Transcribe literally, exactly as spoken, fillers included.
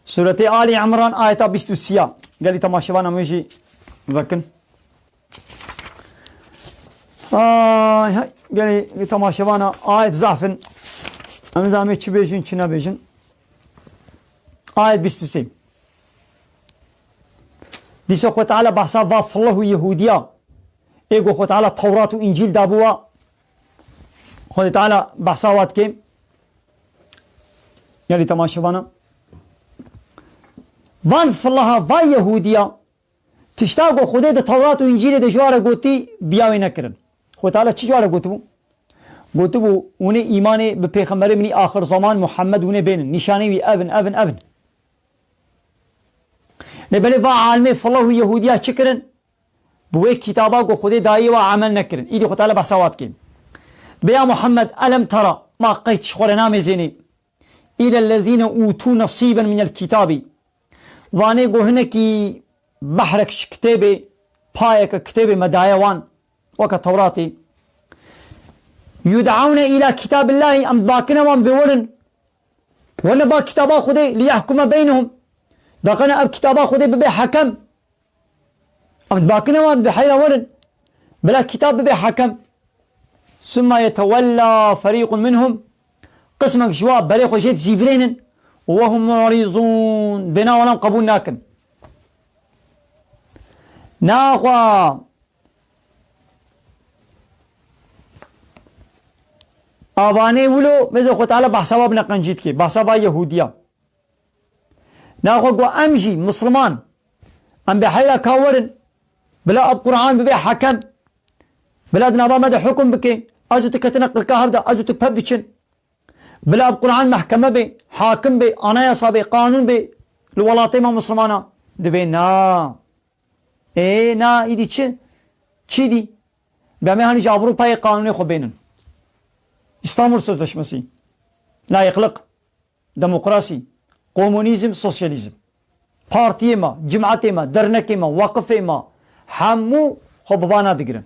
Sûretê Alî Îmran, ayeta bîst û sê. Gelî temaşevana me jî vekin. Ay, hay, gelî temaşevana ayet zaf in. Em zamê çi bêjin, çi nebêjin. Ayet bîst û sê. Dîsa Xwe Teala behsa va fillah û Yehûdiya. Ê ku Xwe Teala Tewrat û Încîl dabûwa. Xwedê Teala behsa wa dike. Gelî temaşevana. Van fillaha, va Yehûdiya. Tişta ku Xwedê di Tewrat û Încîlê de ji wa re gotî, biya wê nekirin. Xwe Teala çi ji wa re gotibû? Gotibû, hûnê îmanê bi pêxemberê min î axir zeman Muhammed hûnê bênin. Nîşanê wî ev in, ev in, ev in. Lê belê va alimê fillah û Yehûdiya çi kirin? Bi wê kitaba ku Xwedê dayî wa emel nekirin. Îdî Xwe Teala behsa wa dike. Dibê ya Muhammed, elem tera, ma qey tu ji xwe re namêzênî. Îlellezîne ûtû nesîben minel kitâbî. Vanê ku hinekî behrek ji kitêbê, payeke kitêbê me daye wan, weke Tewratê. Yud'aune îlâ kitâbillâhi, em dibakine wan bê werin. Werine ba kitaba Xwedê, liyehkume beynehum. Daqene ev kitaba Xwedê bibe hekem. Em dibakine wan bi heyra werin. Bila kitab bibe hekem. Summa yetewella ferîqun minhum. Qismek ji wa berê xwe jê dizîvirênin. Ve hum mu'rizûn. Bêna wan em qebûl nakin. Naxwe. Abanê wilo, mêze Xwe Teala behsa wa bine qencî dike. Behsa va Yehûdiya. Naxwe got em jî Misliman, em bê heyra ka werin, bila ev Qur'an bibe hekem, bila di nava me de hukum bike, ez û tu ketine qirka hev de, ez û tu pev diçin. Bila ev Qur'an mehkeme be, hakim be, anayasa be, qanûn be, li welatê me Mislimana. Dibê na. Ê, na, îdî çi? Çi dî? Be me hanî ji Ewropayê qanûnê xwe bênin. İstanbul Sözleşmesi. Layıklık. Demokrasî, komunîzm, sosyalîzm. Partiyê me, cimetê me, dernekê me, weqifê me, hemû xwe bi vana digirin.